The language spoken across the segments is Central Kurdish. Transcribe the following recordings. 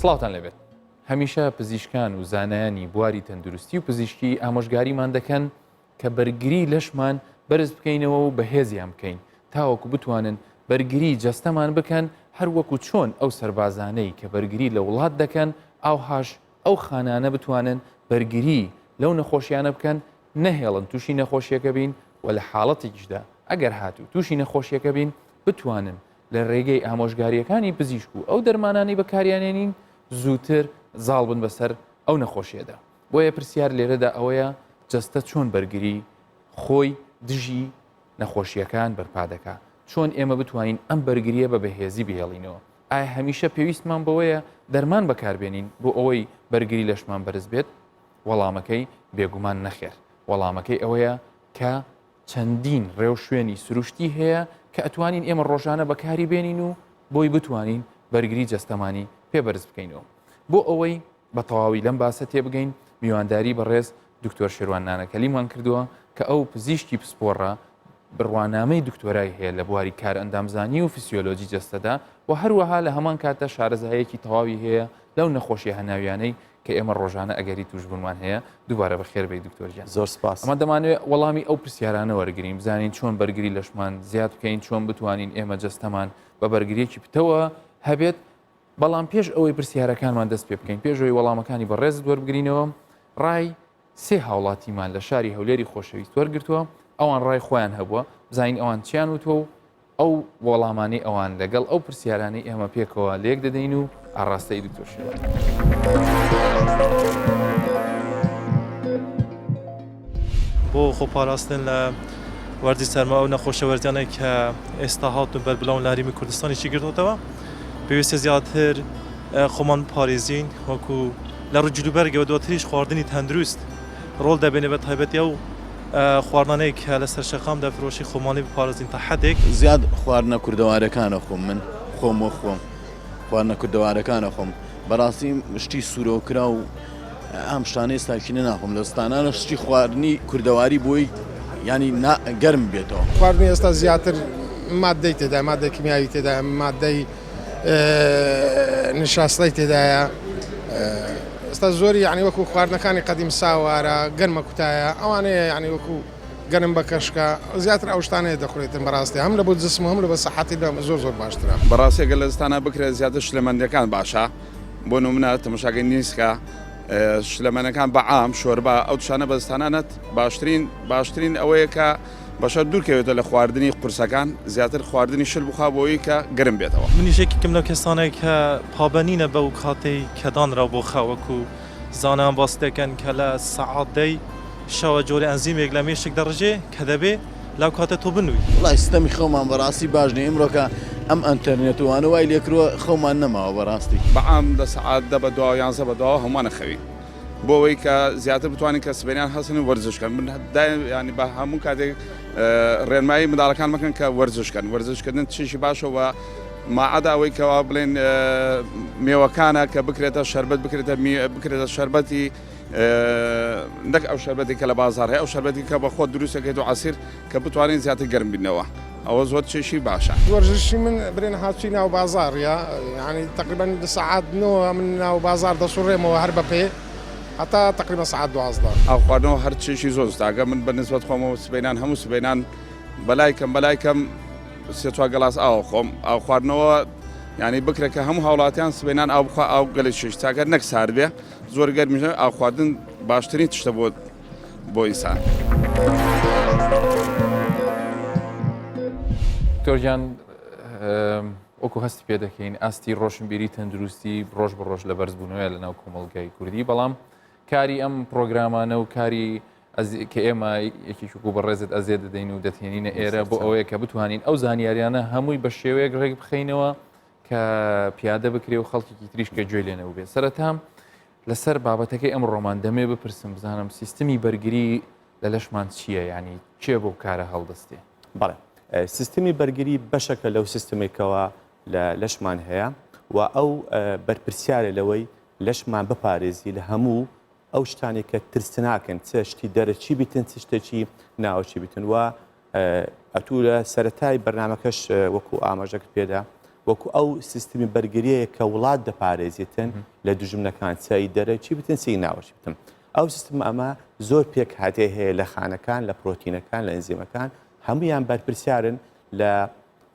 سڵاوتان لێبێت. هەمیشە پزیشکان و زانایانی بواری تەندروستی و پزیشکی ئامۆژگاریمان دەکەن کە بەرگری لەشمان بەرز بکەینەوە و بەهێزیان بکەین تاوەکو بتوانن بەرگری جەستەمان بکەن هەر وەکو چۆن ئەو سەربازانەی کە بەرگری لە وڵات دەکەن ئاوهاش ئەو خانانە بتوانن بەرگری لەو نەخۆشیانە بکەن نەهێڵن تووشی نەخۆشیەکە بین و لە حاڵەتێکیشدا ئەگەر هاتوو تووشی نەخۆشیەکە بین بتوانن لە رێگەی ئامۆژگارییەکانی پزیشک و ئەو دەرمانانەی بەکاریانێنین زووتر زاڵ بن بەسەر ئەو نەخۆشیەدا. بۆیە پرسیار لێرەدا ئەوەیە جەستە چۆن بەرگری خۆی دژی نەخۆشیەکان بەرپا دەکا؟ چۆن ئێمە بتوانین ئەم بەرگریە بە بەهێزی بهێڵینەوە؟ ئایا هەمیشە پێویستمان بەوەیە دەرمان بەکاربێنین بۆ ئەوەی بەرگری لەشمان بەرز بێت؟ وەڵامەکەی بێگومان نەخێر. وەڵامەکەی ئەوەیە کە چەندین ڕێوشوێنی سروشتی هەیە کە ئەتوانین ئێمە ڕۆژانە بەکاری بێنین و بۆی بتوانین بەرگری جەستەمانی پێ بەرز بکەینەوە. بۆ ئەوەی بە تەواوی لەم باسە تێبگەین میوانداری بەڕێز دکتۆر شێروان نانەکەلیمان کردووە کە ئەو پزیشکی پسپۆڕە بڕوانامەی دکتۆرای هەیە لە بواری کارئەندامزانی و فسیۆلۆجی جەستەدا و هەروەها لە هەمان کاتدا شارەزایەکی تەواوی هەیە لەو نەخۆشیە هەناویانەی کە ئێمە ڕۆژانە ئەگەری توشبوونمان هەیە. دووبارە بەخێر بێی دکتۆر گیان. زۆر سپاس. ئەمە دەمانەوێت وەڵامی ئەو پرسیارانە وەرگرین بزانین چۆن بەرگری لەشمان زیاد بکەین، چۆن بتوانین ئێمە جەستەمان بە بەرگریەکی پتەوە هەبێت. بەڵام پێش ئەوەی پرسیارەکانمان دەست پێ بکەین، پێش ئەوەی وەڵامەکانی بەڕێزت وەربگرینەوە، ڕای سێ هاوڵاتیمان لە شاری هەولێری خۆشەویست وەرگرتووە، ئەوان ڕای خۆیان هەبووە، بزانین ئەوان چیان وتووە و ئەو وەڵامانەی ئەوان لەگەڵ ئەو پرسیارانەی ئێمە پێکەوە لێک دەدەین و ئاڕاستەی دکتۆر شێوان. بۆ خۆپاراستن لە وەرزی سەرما ئەو نەخۆشە وەرزیانەی کە ئێستا هاتون بەربڵاون لە هەرێمی کوردستانیشی گرتووەتەوە پێویستە زیاتر خۆمان بپارێزین وەکو لە ڕووی جلوبەرگەوە دواتریش خواردنی تەندروست ڕۆڵ دەبێنێ بە تایبەتی ئەو خواردنانەی کە لەسەر شەقام دەفرۆشی خۆمانی بپارێزین تا حدێک. زیاد خواردنە کوردەوارەکان ئەخۆم من خۆم وەک خۆم خواردنە کوردەوارەکان ئەخۆم بەڕاستی شتی سوورەوکراو ئەم شتانە ئێستا کینە ناخۆم لە زستانانە شتی خواردنی کوردەواری بۆی ینی گەرم بێتەوە. خواردنی ئێستا زیاتر مادەی تێدا مادەی کیمیاوی تێدا مادەی نیشاستەی تێدایە ئێستا زۆری یعنی وەکو خواردنەکانی قەدیم ساوارە گەرمە کوتایە ئەوانەیە یعنی وەکو گەنم بە کەشکە زیاتر ئەو شتانەیە دەخورێتن بەڕاستی هەم لە بۆ جسم و هەم لە بە سەحەتی زۆر زۆر باشترە. بەڕاستی گەر لە زستانا بکرێت زیاتر شلەمەندیەکان باشە بۆ نمونە تەمەشاکەی نیسکە شلەمەنەکان بە عام شۆربا ئەو تشانە بە زستانانەت باشترین باشترین ئەوەیە کە بەشەر دوورکەوێتە لە خواردنی قورسەکان زیاتر خواردنی شل بخوا بۆی کە گەرم بێتەوە. منیش یەکێکم لەو کەسانەی کە پابەند نینە بەو کاتەی کە دانراو بۆ خەو وەکو زانایان باسی دەکەن کە لە سەعات دەی شەوە جۆرە ئەنزیمێک لە مێشک دەڕژێ کە دەبێ لەو کاتە تۆ بنووی. وەڵای ستەمی خەومان بەڕاستی باش نیە ئیمڕۆکە ئەم ئەنتەرنێت و وانە وای لێکروە خەومان نەماوە بەڕاستی. بە عام لە سەعات دە بە دواوە یانزە بە دواوە هەمووان ئەخەوین بۆ ئەوەی کە زیاتر بتوانین کە سبەینان هەستن و وەرزش کەن من دایم یانی بە هەموو کاتێک ڕێنمایی منداڵەکان مەکەن کە وەرزش کەن وەرزشکردن چیشی باشە و ماعدا ئەوەی کەوا بڵێن مێوەکانە کە بکرێتە شربەت بکرێتە بکرێتە شربەتی نەک ئەو شەربەتی کە لە بازار هەیە ئەو شەربەتی کە بە خۆت دروستەکەیت و عسیر کە بتوانین زیاتر گەرم بینەوە ئەوە زۆر چێشی باشە. وەرزشی من برێن هاتووی ناو بازاڕ یا یعنی تقریبا سەعات نۆ من ناو بازاڕ دەسوڕێمەوە هەر بە پێ هەتا تقریبا سەعات 12. ئاو خواردنەوە هەر چێشی زۆر زتاگە من بە نسبەت خۆمەوە سبەینان هەموو سبەینان بەلای کەم بەلای کەم سێ چوار گەلاس ئاو خۆم ئاو خواردنەوە یعنی بکرێت کە هەموو هاوڵاتیان سبەینان ئاو بخوا ئاو گەلێک چێش چاکە نەک سارد بێ زۆر گەرمیش نەبێت ئاو خواردن باشترین تشتە بۆ بۆ ئینسان. دکتۆر گیان وەکو هەستی پێ دەکەین ئاستی ڕۆشنبیری تەندروستی ڕۆژ بە ڕۆژ لە بەرزبوونەوەی لە ناو کۆمەڵگای کوردی بەڵام کاری ئەم پرۆگرامانە و کاری کە ئێمە یەکێک و بەڕێزت ئەزیێت دەدەین و دەتێنینە ئێرە بۆ ئەوەیە کە بتوانین ئەو زانیاریانە هەمووی بە شێوەیەک ڕێک بخەینەوە کە پیادە بکرێ و خەڵکێکی تریش کە گوێی لێ نەبووبێ. سەرەتا لەسەر بابەتەکەی ئەمڕۆمان دەمێ بپرسم بزانم سیستمی بەرگری لە لەشمان چییە یعنی کێ بەو کارە هەڵدەستێ؟ بەڵێ سیستمی بەرگری بەشەکە لەو سیستمێکەوە لە لەشمان هەیە و ئەو بەرپرسیارە لەوەی لەشمان بپارێزی لە هەموو ئەو شتانێک کە ترسناکن چ شتی دەرەکی بیتن چ شتێکی ناوەکی بیتن و ئەتوو لە سەرەتای بەرنامەکەش وەکو ئاماژەکت پێدا. وەکو ئەو سیستمی بەرگریەیە کە وڵات دەپارێزیتن لە دوژمنەکان چ دەرەکی بتن چ ناوەکی بتن. ئەو سیستمە ئەمە زۆر پێکهاتەی هەیە لە خانەکان، لە پرۆتینەکان، لە ئەنزیمەکان، هەموویان بەرپرسیارن لە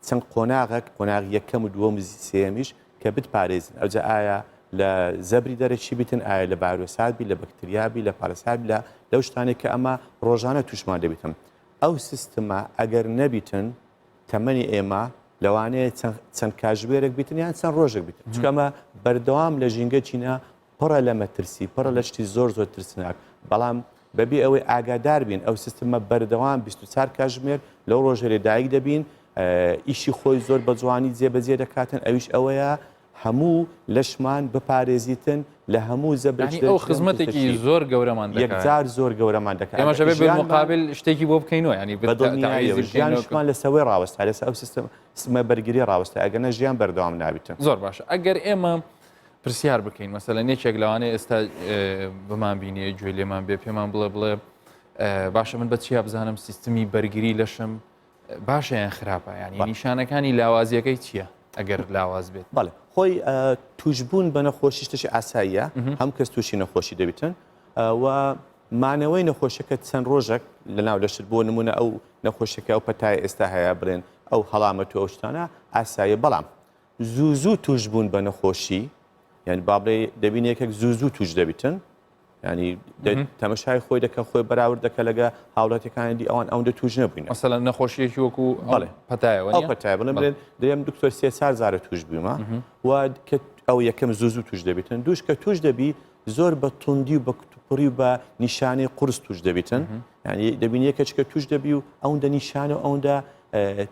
چەند قۆناغێک، قۆناغی یەکەم و دووەم و سێیەمیش کە بتپارێزن. ئەوجا ئایا لە زەبری دەرەکی بیتن، ئایا لە ڤایرۆسات بی، لە بەکتریا بی، لە پاراسایت بی، لە لەو شتانەی کە ئەمە ڕۆژانە تووشمان دەبیتن. ئەو سیستمە ئەگەر نەبیتن تەمەنی ئێمە لەوانەیە چەند کاژمێرێک بیتن یان چەند ڕۆژێک بیتن، چونکە ئەمە بەردەوام لە ژینگە چینە پڕە لە مەترسی، پڕە لە شتی زۆر زۆر ترسناک، بەڵام بەبێ ئەوەی ئاگادار بین ئەو سیستمە بەردەوام 24 کاژمێر لەو ڕۆژەی لەدایک دەبین ئیشی خۆی زۆر بە جوانی جێبەجێ دەکاتن، ئەویش ئەوەیە هەموو لەشمان بپارێزیتن لە هەموو زەبرێکی یانی ئەو خزمەتێکی زۆر گەورەمان دەکات. یەکجار زۆر گەورەمان دەکات. ئێمەش ئەبێ بالمقابل شتێکی بۆ بکەینەوە یانی بە دڵنیاییەوە ژیانیشمان لەسەر وەی ڕاوەستا لەسەر ئەو سیستم سیستمە بەرگری ڕاوەستا ئەگەر نە ژیان بەردەوام نابیتن. زۆر باشە ئەگەر ئێمە پرسیار بکەین مەسەلەن یەکێک لەوانەیە ئێستا بمان بینێ گوێ لێمان بێ پێمان بڵێ بڵێ باشە من بە چیا بزانم سیستمی بەرگری لەشم باشە یان خراپە ینی نیشانەکانی لاوازیەکەی چییە ئەگەر لاواز بێت بەڵێ خۆی توشببوون بە نەخۆشی شتێکی ئاساییە هەم کەس تووشی نەخۆشی دەبیتن و مانەوەی نەخۆشەکە چەند ڕۆژێک لە ناو لەشت بۆ نمونە ئەو نەخۆشەکە ئەو پەتای ئێستا هەیە بڵێن ئەو هەڵامەت و ئەو شتانە ئاساییە بەڵام زوو زوو تووشبوون بە نەخۆشی یعنی با بڵێ دەبین یەکێک زوو زوو توش دەبیتن ینی تەمەشای خۆی دەکە خۆی بەراورد دەکە لەگە هاوڵاتەکانی دی ئەوان ئەوەندە توش نەبووین مەسەلەن نەخۆشیەکی وەکو بەڵێ پەتایەوە ئەو پەتای بڵێ بڵێن دەێم دکتۆر سێ چار جارە توش بوومە و کە ئەو یەکەم زوو زوو توش دەبیتن دووش کە توش دەبی زۆر بە توندی و بە کتوپڕی و بە نیشانەی قورس توش دەبیتن یعنی دەبینی یەکەچکە توش دەبی و ئەوەندە نیشانە و ئەوەندە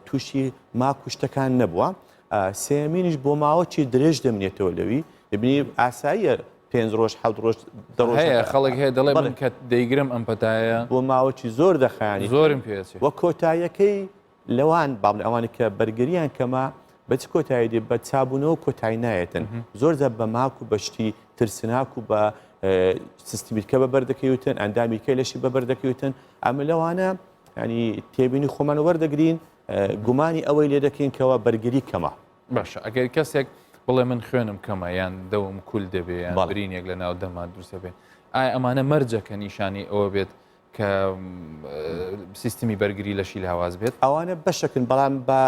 تووشی ماک و شتەکان نەبووە سێمینیش بۆ ماوەکی درێژ دەمنێتەوە لەوی دەبینی ئاساییە پێنج ڕۆژ حەوت ڕۆژ دە ڕۆژ هەیە خەڵک هەیە دەڵێ من کە دەیگرم ئەم پەتایە بۆ ماوەکی زۆر دەخایانی زۆرم پێچێ وە کۆتاییەکەی لەوان با بڵێ ئەوانەی کە بەرگریان کەمە بە چ کۆتایی دێ بە چابوونەوە کۆتایی نایەتن زۆر جار بە ماک و بە شتی ترسناک و بە سیستمیرکە بە بەردەکەوتن ئەندامیکەی لەشی بە بەردەکەوتن ئەمە لەوانە ینی تێبینی خۆمان وەردەگرین گومانی ئەوەی لێ دەکەین کەەوە بەرگری کەمە. باشە ئەگەر کەسێک بڵێ من خوێنم کەمە یان دەوم کول دەبێ یان برینێک لە ناو دەما دروستە بێ ئایا ئەمانە مەرجە کە نیشانی ئەوە بێت کە سیستمی بەرگری لەشی لاواز بێت؟ ئەوانە بەشەکن بەڵام با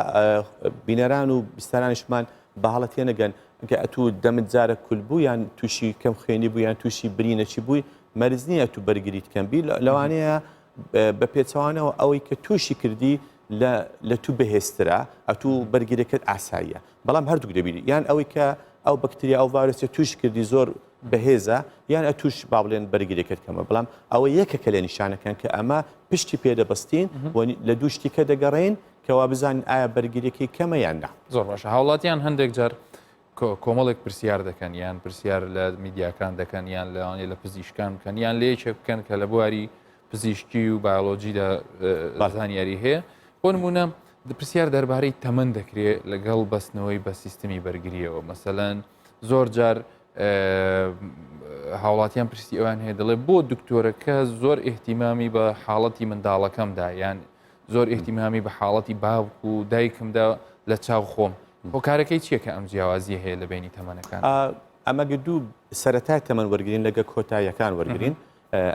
بینەران و بیستەرانیشمان بە هەڵە تێنەگەن کە ئەتوو دەمت جارە کول بوو یان تووشی کەم خوێنی بوو یان تووشی برینەکی بووی مەرج نییە تو بەرگریت کەم بی لەوانەیە بە پێچەوانەوە ئەوەی کە تووشی کردی لە تو بەهێزترە ئەتوو بەرگریەکەت ئاساییە بەڵام هەردووک دەبیری یان ئەوەی کە ئەو بەکتریا ئەو ڤایرۆسە تووش کردی زۆر بەهێزە یان ئەتوش با بڵێن بەرگریەکەت کەمە بەڵام ئەوە یەکەکە لە نیشانەکان کە ئەمە پشتی پێدەبەستین و لە دوو شتیکە دەگەڕێین کەوا بزانین ئایا بەرگریەکەی کەمە یان نا. زۆر باشە هاوڵاتیان هەندێک جار کۆمەڵێک پرسیار دەکەن یان پرسیار لە میدیاکان دەکەن یان لەوانەیە لە پزیشکان بکەن یان لە یەکێک بکەن کە لە بواری پزیشکی و بایۆلۆجیدا زانیاری هەیە بۆ نمونە پرسیار دەربارەی تەمەن دەکرێت لەگەڵ بەستنەوەی بە سیستمی بەرگریەوە مەسەلەن زۆر جار هاوڵاتیان پرسی ئەوان هەیە دەڵێ بۆ دکتۆرەکە زۆر احتیمامی بە حاڵەتی منداڵەکەمدا یان زۆر احتیمامی بە حاڵەتی باوک و دایکمدا لە چاو خۆم هۆکارەکەی چییە کە ئەم جیاوازیە هەیە لە بینی تەمەنەکان؟ ئەمە دوو سەرەتای تەمەن وەرگین لەگە کۆتاییەکان وەرگین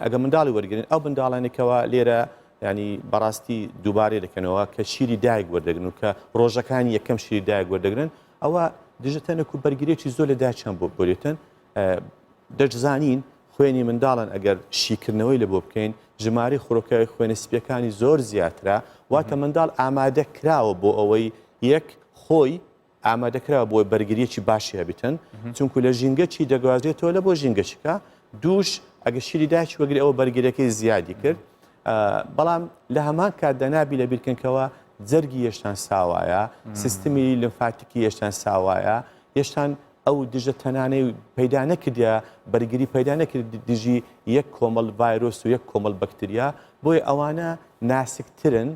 ئەگە منداڵی وەرگن ئەو منداڵانی کەوا لێرە ینی بەڕاستی دووبارەی دەکەنەوە کە شیری دایک وەردەگرن و کە ڕۆژەکانی یەکەم شیری دایک وەردەگرن ئەوە دژەتەنێک و بەرگریی زۆر لە دایکیان بۆ بۆێتن دەشزانین خوێنی منداڵن ئەگەر شیکردنەوەی لە بۆ بکەین ژمارەی خورۆکای خوێنە سپیەکانی زۆر زیاترە واتە منداڵ ئامادە کراوە بۆ ئەوەی یەک خۆی ئامادەکراوە بۆی بەرگریەکی باشی هەبیتن چونکو لە ژینگە چی دەگوازرێتەوە لە بۆ ژینگەچکە دووش ئەگە شیری دایکی وەگری ئەوە بەرگریەکەی زیادی کرد بەڵام لە هەمان کاتدا نابی لە بیرکەنکەوە جەرگی هێشتان ساوایە سیستمی لمفاتیکی هێشتان ساوایە هێشتان ئەو دژە تەنانەی پەیدا نەکردە بەرگری پەیدا نەکرد دژی یەک کۆمەڵ ڤایرۆس و یەک کۆمەڵ بەکتریا بۆیە ئەوانە ناسکترن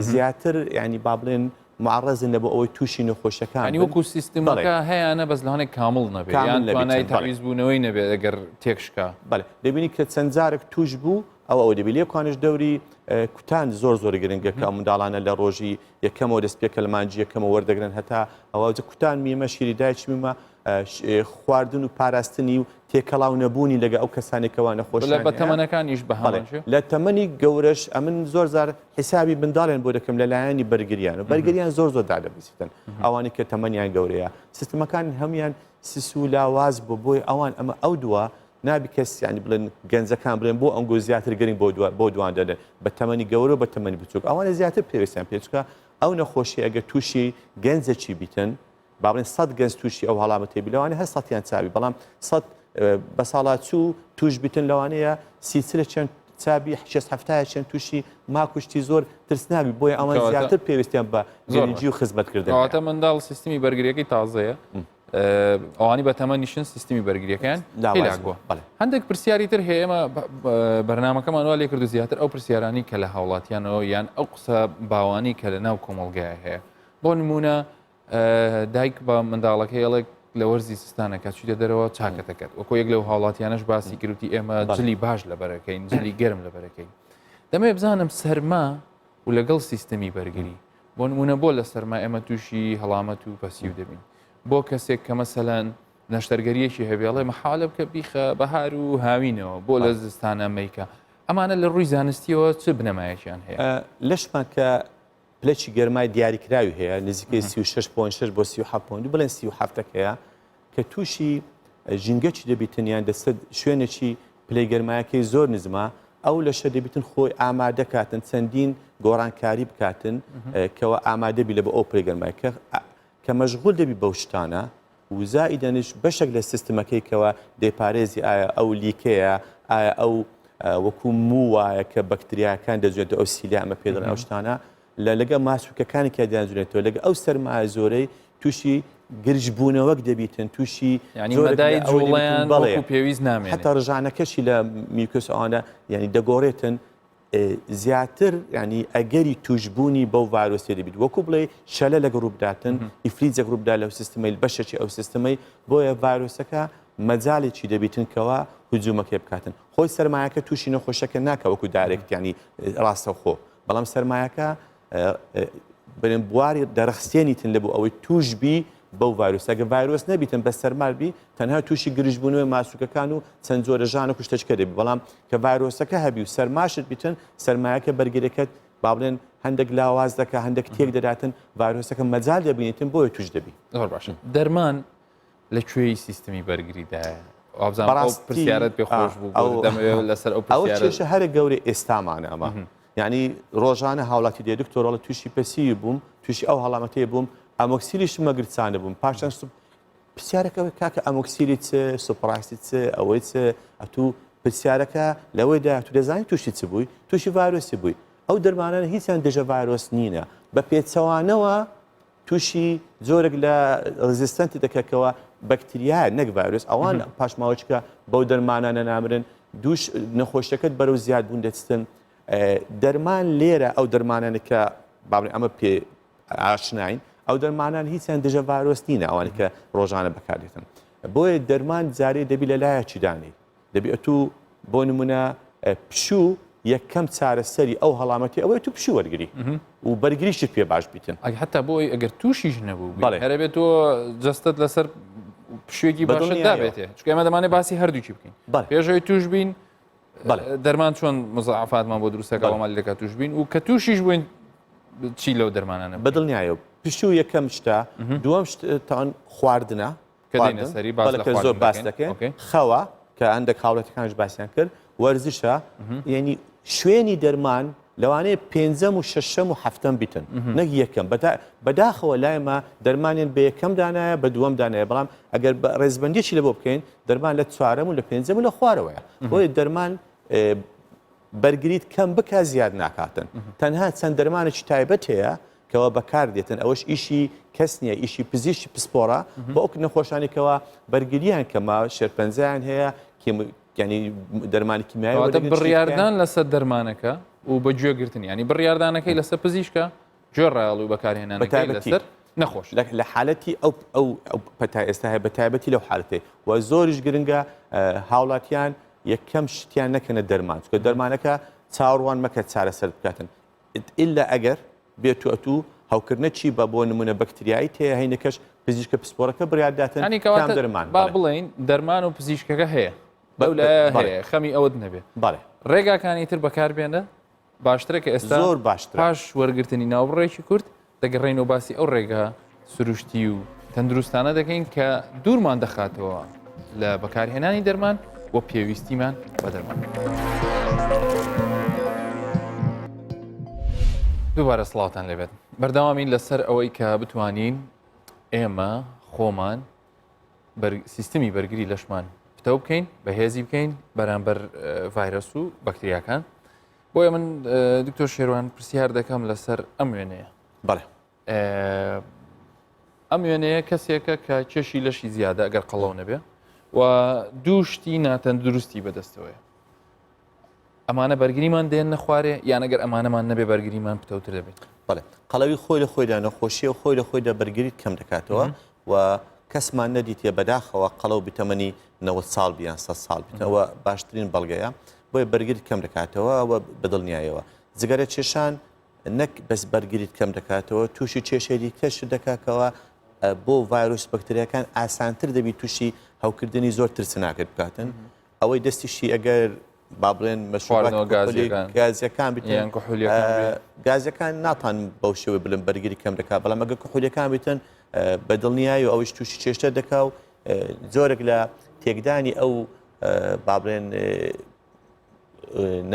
زیاتر ینی با بڵێن معڕزن لە بۆ ئەوەی تووشی نەخۆشەکان ینی وەکو سیستمەکە هەیەە بەس لەوانێک کامڵ نەبێت یان توانای تەعویز بوونەوەی نەبێت ئەگەر تێکشکا بەڵێ دەبینی کە چەند جارێک توش بوو. ئەو ئەوە دەبی لێکوانش دەوری کوتان زۆر زۆر گرنگە کە منداڵانە لە ڕۆژی یەکەمەوە دەست پێکە لە مانجی یەکەمەوە وەردەگرن هەتا ئەوە کوتان میمە شیری دایکی میمە خواردن و پاراستنی و تێکەڵاو نەبوونی لەگە ئەو کەسانێکەوە نەخۆش بە تەمەنەکانیش بە لە تەمەنی گەورەش ئەمن زۆر زار حیسابی منداڵیان بۆ دەکەم لە لایەنی بەرگریان و بەرگریان زۆر زۆر دادەبەزیتن ئەوانی کە تەمەنیان گەورەیە سیستمەکان هەموان سس و لاواز بۆ بۆی ئەوان ئەمە ئەو دووە نابی کەس ینی بڵێن گەنجەکان بڵێن بۆ ئەنگۆ زیاتر گرنگ بۆ دووە بۆ دوان دەدەن بە تەمەنی گەورە بە تەمەنی بچوک ئەوانە زیاتر پێویستیان پێچکە ئەو نەخۆشی ئەگەر تووشی گەنجەکی بیتن با بڵێن سەد گەنج تووشی ئەو هەڵامەتەی بی لەوانەیە هەر سەتیان چابی بەڵام سەد بەساڵاچوو توش بیتن لەوانەیە سیچلە چەند چابی شێست هەفتایە چەند تووشی ماکوشتی زۆر ترسناوی بۆیە ئەوان زیاتر پێویستیان بە گرنگی و خزمەتکردن کەواتە منداڵ سیستمی بەرگریەکەی تازەیە ئەوانی بە تەمەنیشن سیستمی بەرگریەکان لاواز بووە هەندێک پرسیاری تر هەیە ئێمە بەرنمەکەمان وا لێکرد و زیاتر ئەو پرسیارانی کە لە هاوڵاتیانەوە یان ئەو قسە باوانی کە لە ناو کۆمەڵگای هەیە بۆ نمونە دایک بە منداڵەکەی ئەڵێ لە وەرزی زستانە کە چیتە دەرەوە چاکەتەکەت وەکۆ یەک لەو هاوڵاتیانەش باسی کردی ئێمە جلی باش لەبەرەکەین جلی گەرم لەبەرەکەین دەمێ بزانم سەرما و لەگەڵ سیستەمی بەرگری بۆ نمونە بۆ لە سەرما ئێمە تووشی هەڵامەت و پەسیو دەبین بۆ کەسێک کە مەسەلەن نەشتەرگەریەکی هەبێڵێ مەحالە بکە بیخە بەهار و هاوینەوە بۆ لە زستانە مەیکە ئەمانە لە ڕووی زانستیەوە چ بنەمایەکیان هەیە لەشمان کە پلەکی گەرمای دیاریکراوی هەیە نزیکەی 36.6 بۆ 37.2 بڵێن 37 هەیە کە تووشی ژینگەکی دەبیتن یان دەستە شوێنێکی پلەی گەرمایەکەی زۆر نزمە ئەو لەشە دەبیتن خۆی ئامادەکاتن چەندین گۆڕانکاری بکاتن کەەوە ئامادەبی لە بۆ ئەو پلەی گەرمای کە کە مەشغول دەبی بەو شتانە و زائیدەنیش بەشێک لە سیستمەکەی کەوا دەیپارێزی ئایا ئەو لیکەیە ئایا ئەو وەکو موو وایە کە بەکتریاکان دەجوێنێتەوە ئەو cilia ئەمە پێ دەڵێن ئەو شتانە لە لەگە ماسوکەکانی کە دەیانجوێنێتەوە لەگە ئەو سەرمایە زۆرەی تووشی گرژبوونەوەک دەبیتن تووشی یعنی مەدای جوڵەیان بەڵێ پێویست نامێنێت حتا ڕژانەکەشی لە mucus ئەوانە یعنی دەگۆڕێتن زیاتر ینی ئەگەری توشببوونی بەو ڤایرۆسی دەبیت وەکو بڵێ شەلە لە گروپداتن ئیفلیجێک ڕووبدا لەو سیستمەی بەشێکی ئەو سیستمەی بۆیە ڤایرۆسەکە مەجالێکی دەبیتن کەوا هجوومەکەی بکاتن خۆی سەرمایەکە تووشی نەخۆشەکە ناکە وەکو direct ینی ڕاستەوخۆ بەڵام سەرمایەکە بڵێن بواری دەرەخسێنیتن لە بۆ ئەوەی توش بی بەو ڤایرۆس ئەگە ڤایرۆس نەبیتن بە سەرمار بی تەنها تووشی گرژبوونەوەی ماسوکەکان و چەند جۆرە ژان و کوشتەچکە دەبی بەڵام کە ڤایرۆسەکە هەبی و سەرماشت بیتن سەرمایەکە بەرگرەکەت با بڵێن هەندێک لاواز دەکە هەندێک تێک دەداتن ڤایرۆسەکە مەجال دەبینیتن بۆیە توش دەبی زۆر باشە دەرمان لە کوێی سیستمی بەرگریدایە؟ وابزانم ئەو پرسیارت پێ خۆش بوو ئەو دەمەوێت لەسەر ئەو ئەو کێشە هەرە گەورەی ئێستامانە ئەمە یعنی ڕۆژانە هاوڵاتی دێ دکتۆر ئەڵێ تووشی پەسیوی بووم تووشی ئەو هەڵامەتەیە بووم ئەمۆکسیلیشم مەگرتسانە بووم پاشان سوپ پرسیارەکە ئەوەی کاکە ئەمۆکسیلی چ سوپراسی چ ئەوەی چ ئەتوو پرسیارەکە لەوەیدا تو دەزانی تووشی چ بووی تووشی ڤایرۆسی بووی ئەو دەرمانانە هیچیان دژە ڤایرۆس نینە بە پێچەوانەوە تووشی جۆرێک لە resistant ی دەکە کەەوە بەکتریایە نەک ڤایرۆس ئەوان پاشماوەچکە بەو دەرمانانە نامرن دووش نەخۆشیەکەت بەرەو زیادبوون دەچتن دەرمان لێرە ئەو دەرمانانە کە بابلێن ئەمە پێ ئاشناین ئەو دەرمانان هیچیان دژە ڤایرۆس نینە ئەوانە کە ڕۆژانە بەکاردێتن بۆیە دەرمان جارێ دەبی لە لایەکی دانی دەبی ئەتوو بۆ نمونە پشوو یەکەم چارەسەری ئەو هەڵامەتی ئەوەی تو پشوو وەرگری و بەرگریشت پێ باش بیتن ئەگە حتا بۆی ئەگەر تووشیش نەبوو بەڵێ هەرە بێت تۆ جەستەت لەسەر پشوێکی باشت دابێتێ چونکە ئێمە دەمانێت باسی هەردووکی بکەین پێشەوەی توش بین دەرمان چۆن مزعفاتمان بۆ دروستەکە ئەومان لەکە توش بین و کە تووشیش بووین چی لەو دەرمانانە بەدڵنیایە پشوو یەکەم شتە دووەم شتان خواردنە کە دێینە سەری باس لە کە زۆر باس دەکەین خەوە کە هەندێک هاوڵاتەکانش باسیان کرد وەرزشە یعنی شوێنی دەرمان لەوانەیە پێنجەم و شەشەم و هەفتەم بیتن نەک یەکەم بەداخەوە لایمە دەرمانیان بە یەکەم دانایە بە دووەم دانایە بەڵام ئەگەر بە ڕێزبندیی لە بۆ بکەین دەرمان لە چوارەم و لە پێنجەم و لە خوارەوەیە بۆیە دەرمان بەرگریت کەم بکە زیاد ناکاتن تەنها چەند دەرمانێکی تایبەت هەیە کەوا بەکار دێتن ئەوەش ئیشی کەس نییە ئیشی پزیشکی پسپۆڕە بۆ ئەو نەخۆشانی کەوا بەرگریان کەمە شێرپەنجەیان هەیە ینی دەرمانی کیمیایی بڕیاردان لەسەر دەرمانەکە و بە گوێگرتن ینی بڕیاردانەکەی لەسەر پزیشکە گوێ ڕایەڵ و بەکارهێنانەکەی لەسەر نەخۆش لە حالەتی ئەو ئەو پەتا ئێستا هەیە بە تایبەتی لەو حالەتەی و زۆریش گرنگە هاوڵاتیان. یەکەم شتیان نەکەنە دەرمان چونکە دەرمانەکە چاوەڕوان مەکە چارەسەر بکاتن ئللا ئەگەر بێت و ئەتوو هەوکردنە چی بە بۆ نمونە بەکتریایی تێ هەینەکەش پزیشکە پسپۆرەکە بڕیارداتن ینی کام کەواتە دەرمان با بەڵێ. بڵێین دەرمان و پزیشکەکە هەیە بە- بەو لایە بەڵێ. هەیە خەمی ئەوەت نەبێ بەڵێ ڕێگاکانی تر بەکاربێنە باشترە کە ئێستا زۆر باشترە. پاش وەرگرتنی ناوبڕێکی کورت دەگەڕێینەوە باسی ئەو ڕێگا سروشتی و تەندروستانە دەکەین کە دوورمان دەخاتەوە لە بەکارهێنانی دەرمان و پێویستیمان بە دەرمان. دووبارە سڵاوتان لێبێت بەردەوامین لەسەر ئەوەی کە بتوانین ئێمە خۆمان سیستمی بەرگری لەشمان پتەو بکەین بەهێزی بکەین بەرامبەر ڤایرۆس و بەکتریاکان بۆیە من دکتۆر شێروان پرسیار دەکەم لەسەر ئەم وێنەیە بەڵێ ئەم وێنەیە کەسێکە کە کێشی لەشی زیادە ئەگەر قەڵەو نەبێ و دوو شتی ناتەندروستی بەدەستەوەیە ئەمانە بەرگریمان دێن نەخوارێ یان ئەگەر ئەمانەمان نەبێ بەرگریمان پتەوتر دەبێت بەڵێ قەڵەوی خۆی لە خۆیدا نەخۆشیە و خۆی لە خۆیدا بەرگریت کەم دەکاتەوە و کەسمان نەدیتیە بەداخەوە قەڵەو بتەمەنی 90 ساڵ بیان 100 ساڵ بیتەوە باشترین بەڵگەیە بۆیە بەرگریت کەم دەکاتەوە و بەدڵنیایەوە جگەرە کێشان نەک بەس بەرگریت کەم دەکاتەوە تووشی کێشەی دیکەش دەکاتەوە بۆ ڤایرۆس بەکتریاکان ئاسانتر دەبی تووشی هەوکردنی زۆر ترسناکت بکاتن ئەوەی دەستیشی ئەگەر با بڵێن مەشروبات گازیەکان بیتن گازەکان ناتان بەو شێوەی بڵێن بەرگری کەم دەکات بەڵام ئەگەر کحولیەکان بیتن بە دڵنیایی و ئەوەیش تووشی چێشتە دەکا و جۆرێک لە تێکدانی ئەو با بڵێن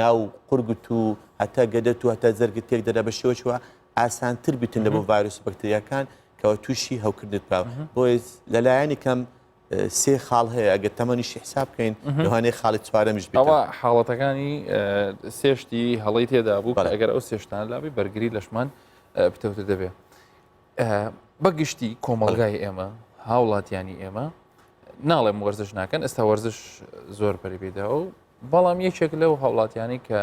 ناو قورگت و هەتا گەدەت و هەتا زەرگت تێک دەدا بە شێوەچوە ئاسانتر بیتن لە بۆ ڤایرۆس بەکتریاکان کەەوە تووشی هەوکردت بە بۆیە لەلایەنی کەم سێ خاڵ هەیە ئەگەر تەمەنیشی حساب بکەین لەوانەیە خاڵی چوارەمیش بێت. ئەوە حاڵەتەکانی سێشتی هەڵەی تێدا بوو کە ئەگەر ئەو سێشتانە لابی بەرگری لەشمان پتەوتر دەبێت. بە گشتی کۆمەڵگای ئێمە هاوڵاتیانی ئێمە ناڵێم وەرزش ناکەن ئێستا وەرزش زۆر پەری پێداوە و بەڵام یەکێک لەو هاوڵاتیانی کە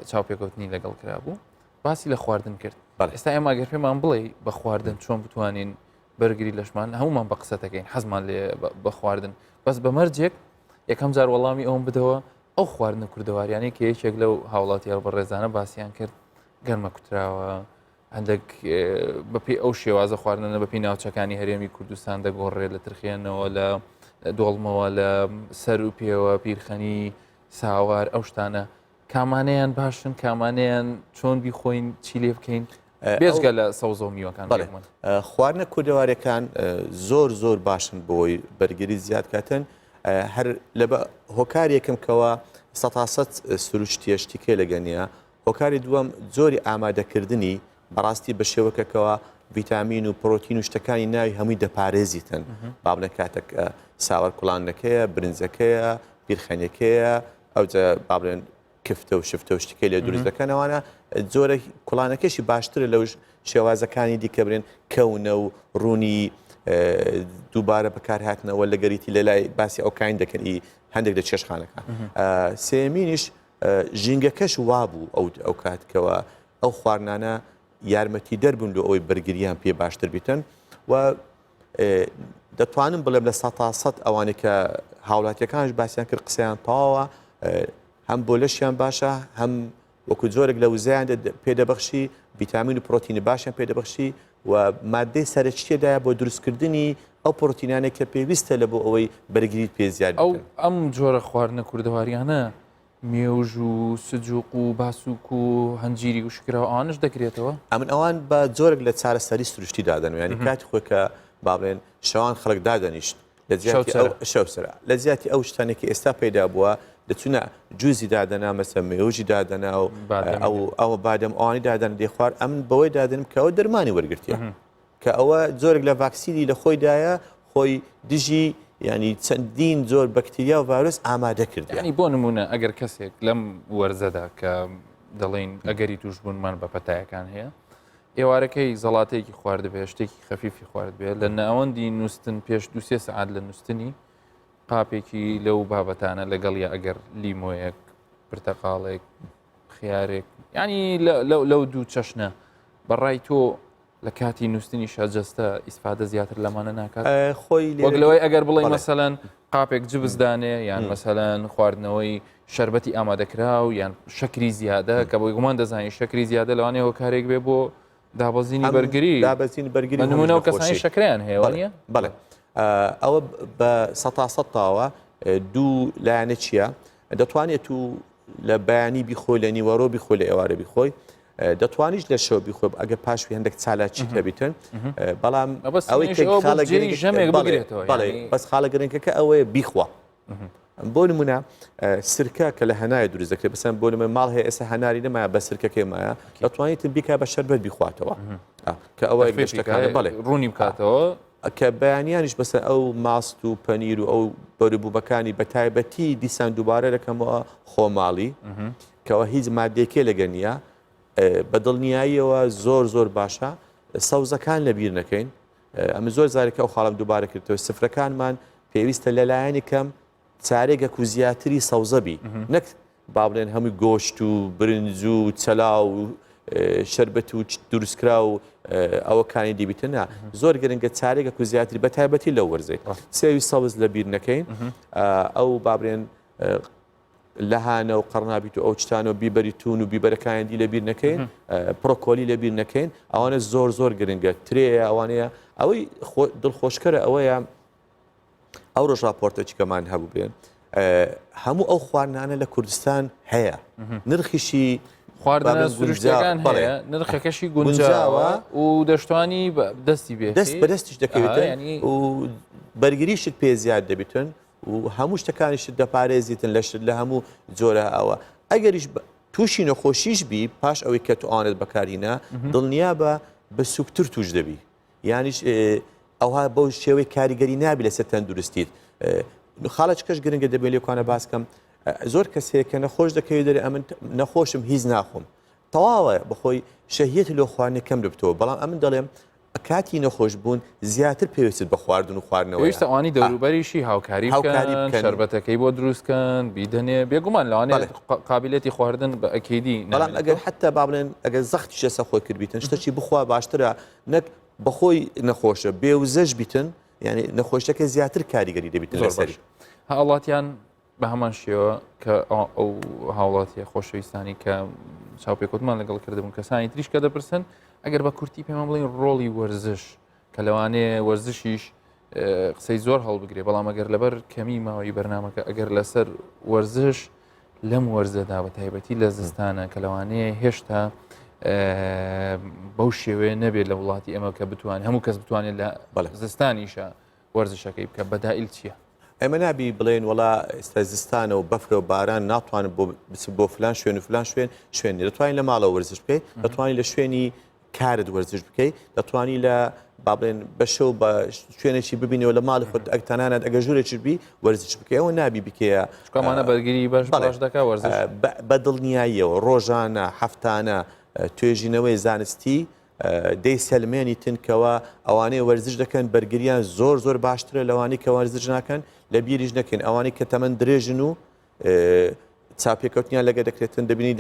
چاوپێکەوتنی لەگەڵ کرابوو باسی لە خواردن کرد ئێستا ئێمە گەر پێمان بڵێ بە خواردن چۆن بتوانین بەرگری لەشمان هەمومان بە قسە دەکەین حەزمان لێ بە خواردن بەس بە مەرجێک یەکەم جار وەڵامی ئەوم بدەوە ئەو خواردنە کوردەواریانەی کە یەکێک لەو هاوڵاتیار بەڕێزانە باسییان کرد گەرمە کوتراوە هەندێک بەپی ئەو شێوازە خواردنە بەپی ناوچەکانی هەرێمی کوردستان دەگۆڕێت لە ترخێنەوە لە دۆڵمەوە لە سەر و پێوە پیرخەنی ساوار ئەو شتانە کامانەیان باشن کامانەیان چۆن بیخۆین چی لێ بکەین بێجگە لە سەوزە و میوەکان خواردنە کوردەوارەکان زۆر زۆر باشن بۆی بەرگری زیاد کاتن هەر لە هۆکار یەکەم کەەوە سەتاسەد سروشتیە شتیکێ لەگەنیە هۆکاری دووەم جۆری ئامادەکردنی بەڕاستی بە شێوەکەکەوە ڤیتامین و پرۆتین و شتەکانی ناوی هەمووی دەپارێزیتن با بڵێن کاتێک ساوەر کوڵاندنەکەیە برنجەکەیە پیرخەنیەکەیە ئەوجا با بڵێن کفتە و شفتە و شتەکەی لێ دروست دەکەنەوانە جۆرە کوڵانەکەشی باشترە لەو شێوازەکانی دیکە برێن کەونە و ڕوونی دووبارە بەکارهاتنەوە لە گەریتی لە لای باسی ئەوکاین دەکەن ئی هەندێک لە چێشخانەکان سێمینیش ژینگەکەش وابوو ئەو ئەو کاتکەوە ئەو خواردنانە یارمەتی دەربوون لۆ ئەوەی بەرگریان پێ باشتر بیتن و دەتوانم بڵێم لە سەتا سەد ئەوانەی کە هاوڵاتیەکانش باسییان کرد قسەیان تەواوە هەم بۆ لەشیان باشە هەم وەکو جۆرێک لە وزەیان پێدەبەخشی ڤیتامین و پرۆتینی باشیان پێدەبەخشی و مادەی سەرەکی تێدایە بۆ دروستکردنی ئەو پرۆتینانێک کە پێویستە لە بۆ ئەوەی بەرگریت پێ زیاد ئەو ئەم جۆرە خواردنە کوردەواریانە مێوژ و سجوق و باسوک و هەنجیری وشکراو ئەوانەش دەگرێتەوە؟ ئەمن ئەوان بە جۆرێک لە چارەسەری سروشتی دادەنم یانی کاتی خۆی کە با بڵێن شەوان خەڵک دادەنیشت لە جیاتی ئەو شەوسرا لە جیاتی ئەو شتانێک کە ئێستا پەیدا بووە دەچونە جوزی دادەنا مەسە مێوژی دادەنا و ئەو ئەوە بادەم ئەوانی دادەن دەیخوارد ئەمن بەوەی دادەنم کە ئەوە دەرمانی وەرگرتیە. کە ئەوە جۆرێک لە ڤاکسینی لە خۆیدایە خۆی دژی ینی چەندین جۆر بەکتریا و ڤایرۆس ئامادە کرد ینی بۆ نمونە ئەگەر کەسێک لەم وەرزەدا کە دەڵێن ئەگەری توشببوونمان بە پەتایەکان هەیە ئێوارەکەی زەڵاتەیەکی خوارد بێ شتێکی خەفیفی خوارد بێ لە ناوەندی نووسن پێش دوسێ سعات لە نووسنی قاپێکی لەو بابەتانە لەگەڵ یا ئەگەر لیمۆیەک پرتەقاڵێک خیارێک ینی لەو دوو چەشنە بەڕای تۆ. لە کاتی نووسنیشا جەستە ئیسفادە زیاتر لەمانە ناکات خۆی وەک لەوەی ئەگەر بڵێ مەسەلەن قاپێک جبس دانێ یان مەسەلەن خواردنەوەی شربەتی ئامادەکراو یان شەکری زیادە کە بۆی گومان دەزانین شەکری زیادە لەوانەیە هۆکارێک بێ بۆ دابەزینی بەرگری دابەزینی بەرگری نمونە و کەسانی شەکریان هەیە نیە بەڵێ ئەوە بە سەتا سەتاوە دوو لایەنە چییە دەتوانێت و لە بەیانی بیخۆی لە نیوەرۆ بیخۆی لە ئێوارە بیخۆی دەتوانیش لە شەو بیخۆ ئەگە پاشوی هەندێک چالاکی هەبیتن بەڵام ئەوەی خاڵە ژەمێک بگرێتەوە بەس خاڵە گرنگەکە ئەوەیە بیخوا بۆ نمونە سرکە کە لە هەنایە دروست دەکرێت بەسەن بۆ نمە ماڵ هەیە ئێستا هەناری نەمایە بە سرکەکەی مایە دەتوانیتن بیکا بە شەربەت بیخواتەوە کە ئەوە گەشتەکانە بەڵێ ڕوونی بکاتەوە کە بەیانیانیش بەسەر ئەو ماست و پەنیر و ئەو بەروبوومەکانی بە تایبەتی دیسان دووبارە دەکەمەوە خۆماڵی کەەوە هیچ مادێکێ لەگە نییە بە دڵنیاییەوە زۆر زۆر باشە سەوزەکان لەبیر نەکەین ئەمە زۆر زارێکە ئەو خاڵم دووبارە کردەوە سفرەکانمان پێویستە لەلایەنی کەم چارێگەک و زیاتری سەوزە بی نەک با بڵێن هەمووی گۆشت و برنج و چەلاو و شەربەت و دروستکرا و ئەوەکانی دیبیتە نا زۆر گرنگە چارێگەک و زیاتری بە تایبەتی لە وەرزێک سێوی سەوز لە بیر نەکەین ئەو با بڵێن لەهانە و قەرنابیت و ئەو شتانە و بیبەری تون و بیبەرەکانی دی لەبیر نەکەین پرۆکۆلی لەبیر نەکەین ئەوانە زۆر زۆر گرنگە ترێیە ئەوانەیە ئەوەی دڵخۆشکەرە ئەوەیە ئەو ڕۆژ راپۆرتێکمان هەبوو بێ هەموو ئەو خواردنانە لە کوردستان هەیە نرخیشی خواردنە سروشتەکان هەیە نرخەکەشی گونجاوە و دەشتوانی دەستی بێ دەست بەدەستیش دەکەوێت و بەرگریشت پێ زیاد دەبیتن و هەموو شتەکانیشت دەپارێزیتن لەشت لە هەموو جۆرە ئەوە ئەگەریش تووشی نەخۆشیش بی پاش ئەوەی کە تو ئەوانت بەکارهینا دڵنیا بە بە سوکتر توش دەبی یانیش ئەوها بەو شێوەی کاریگەری نابی لەسەر تەندروستیت خاڵە کەش گرنگە دەبێت لێکانە باسکەم زۆر کەس هەیە کە نەخۆش دەکەوێت دەرێ ئەمن نەخۆشم هیچ ناخۆم تەواوە بەخۆی شەهیەت لۆ خواردنی کەم دەبتەوە بەڵام ئەمن دەڵێم کاتی نەخۆش بوون زیاتر پێویستت بە خواردن و خواردنەوە پێویستە ئەوانی دەوروبەریشی هاوکاری هاوکاری بکەن شەربەتەکەی بۆ دروستکەن بیدەنێ بێگومان لەوانەیە قابلێتی خواردن بە ئەکیدی بەڵام ئەگەر حتا با بڵێن ئەگەر زەختیش لەسەر خۆی کردبیتن شتەکی بخوا باشترە نەک بەخۆی نەخۆشە بێوزەش بیتن یعنی نەخۆشەکە زیاتر کاریگەری دەبیتن لەسەری هاوڵاتیان بە هەمان شێوە کە ئەو هاوڵاتیە خۆشەویستانی کە چاوپێکوتمان لەگەڵ کردبوون کەسانی تریش کە دەپرسن ئەگەر بە کورتی پێمان بڵین ڕۆڵی وەرزش کە لەوانەیە وەرزشیش قسەی زۆر هەڵبگرێ بەڵام ئەگەر لەبەر کەمی ماوەی بەرنمەکە ئەگەر لەسەر وەرزش لەم وەرزەدا بە تایبەتی لە زستانە کە لەوانەیە هێشتا بەو شێوەیە نەبێت لە وڵاتی ئێمە کە بتوان هەموو کەس بتوانێت لە زستانیشە وەرزشەکەی بکە بەدائیل چییە؟ ئێمە نابی بڵێن وەڵا ئێستا زستانە و بەفرە و باران ناتوانم بۆ بچم بۆ فلان شوێن و فلان شوێن شوێن نیە دەتوانین لە ماڵەوە وەرزش بکەیت دەتوانین لە شوێنی کارت وەرزش بکەیت دەتوانی لە با بڵێن بە شەو بە شوێنێکی ببینەوە لە ماڵی خۆت ئەگ تەنانەت ئەگە ژوورێکی بی وەرزش بکەی ئەوە نابی بکەیە چکەمانە بەرگری باش باش دەکا وەرزش بە دڵنیاییەوە ڕۆژانە هەفتانە توێژینەوەی زانستی دەیسەلمێنیتن کەوا ئەوانەی وەرزش دەکەن بەرگریان زۆر زۆر باشترە لەوانەی کە وەرزش ناکەن لە بیریش نەکەین ئەوانەی کە تەمەن درێژن و چاپێکەوتنیان لەگە دەکرێتن دەبینی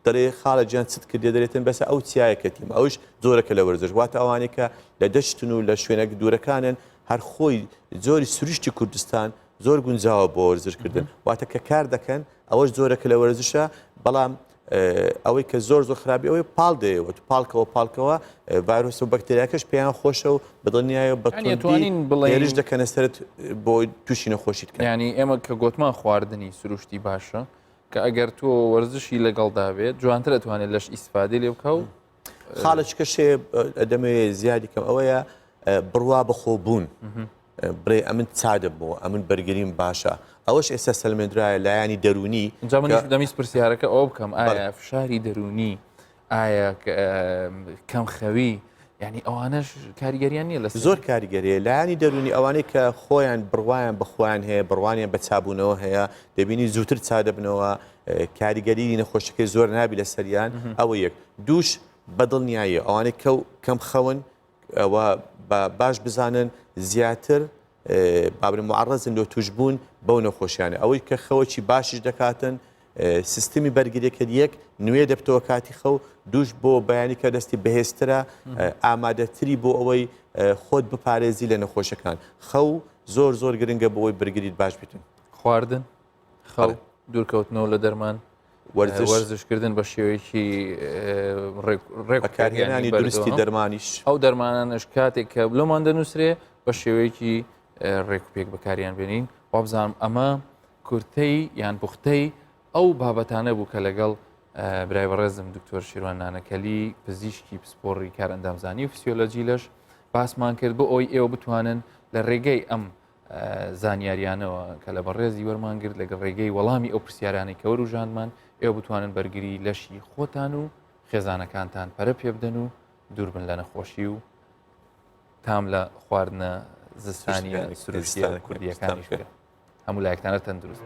دەڵێ خاڵە گیان چت کردێ دەرێتن بەسە ئەو چیایە کەتیم ئەوش جۆرەکە لە وەرزش واتە ئەوانەی کە لە دەشتن و لە شوێنە دوورەکانن هەر خۆی جۆری سروشتی کوردستان زۆر گونجاوە بۆ وەرزشکردن واتە کە کار دەکەن ئەوەش جۆرەکە لە وەرزشە بەڵام ئەوەی کە زۆر زۆر خراپی ئەوەی پاڵ دەیەوە پاڵکەوە پاڵکەوە ڤایرۆس و بەکتریاکەش پێیان خۆشە و بەدڵنیایە بەتوانین بڵێنیش دەکەنە سەرت بۆ تووشی نەخۆشیت ینی ئێمە کە گوتمان خواردنی سروشتی باشە کە ئەگەر تۆ وەرزشی لەگەڵدا بێت جوانتر ئەتوانێت لەش ئیسفادەی لێ بکە و خاڵێک شێ دەمەوێت زیادی کەم ئەوەیە بڕوا بەخۆ بوون بڵێ ئەمن چادە بۆ ئەمن بەرگریم باشە ئەوەش ئێستا سەلمێنرایە لایەنی دەرونی جا منیش دەمیست پرسیارەکە ئەوە بکەم ئایا فشاری دەرونی ئایا کەم خەوی یعنی ئەوانەش کاریگەریان نییە لە زۆر کاریگەریە لایەنی دەرونی ئەوانەی کە خۆیان بڕوایان بە خۆیان هەیە بڕوانیان بە چابوونەوە هەیە دەبینی زووتر چا دەبنەوە کاریگەری نەخۆشەکەی زۆر نابی لەسەریان ئەوە یەک دووش بەدڵنیایی ئەوانەی کە کەم خەون ئەوە بە باش بزانن زیاتر بابرە معڕزن لۆ توشببوون بەو نەخۆشیانە ئەوەی کە خەوەکی باشیش دەکاتن. سیستمی بەرگریەکەت یەک نوێ دەبتەوە کاتی خەو دووش بۆ بەیانی کە دەستی بەهێزترە ئامادەتری بۆ ئەوەی خۆت بپارێزی لە نەخۆشەکان خەو زۆر زۆر گرنگە بۆ ئەوەی بەرگریت باش بیتن. خواردن، خەو، دوورکەوتنەوە لە دەرمان، وەرزشکردن بە شێوەیەکی ڕێک بەکارهێنانی دروستی دەرمانیش ئەو دەرمانانەش کاتێک کە لۆمان دەنووسرێ بە شێوەیەکی ڕێک و پێک بەکاریان بێنین وابزانم ئەمە کورتەی یان پوختەی ئەو بابەتانە بوو کە لەگەڵ برای بەڕێزم دکتۆر شیروان نانەکەلی پزیشکی پسپۆڕی کارئەندامزانی و فسیۆلۆجی لەش باسمان کرد بۆ ئەوەی ئێوە بتوانن لە ڕێگەی ئەم زانیاریانەوە کە لە بەڕێزی وەرمان گرت لەگەڵ ڕێگەی وەڵامی ئەو پرسیارانەی کە وەروژاندمان ئێوە بتوانن بەرگری لەشی خۆتان و خێزانەکانتان پەرە پێ بدەن و دووربن لە نەخۆشی و تام لە خواردنە زستانیە سروشتیە کوردیەکانیش بکەن. هەموو لایەکتانە تەندروست.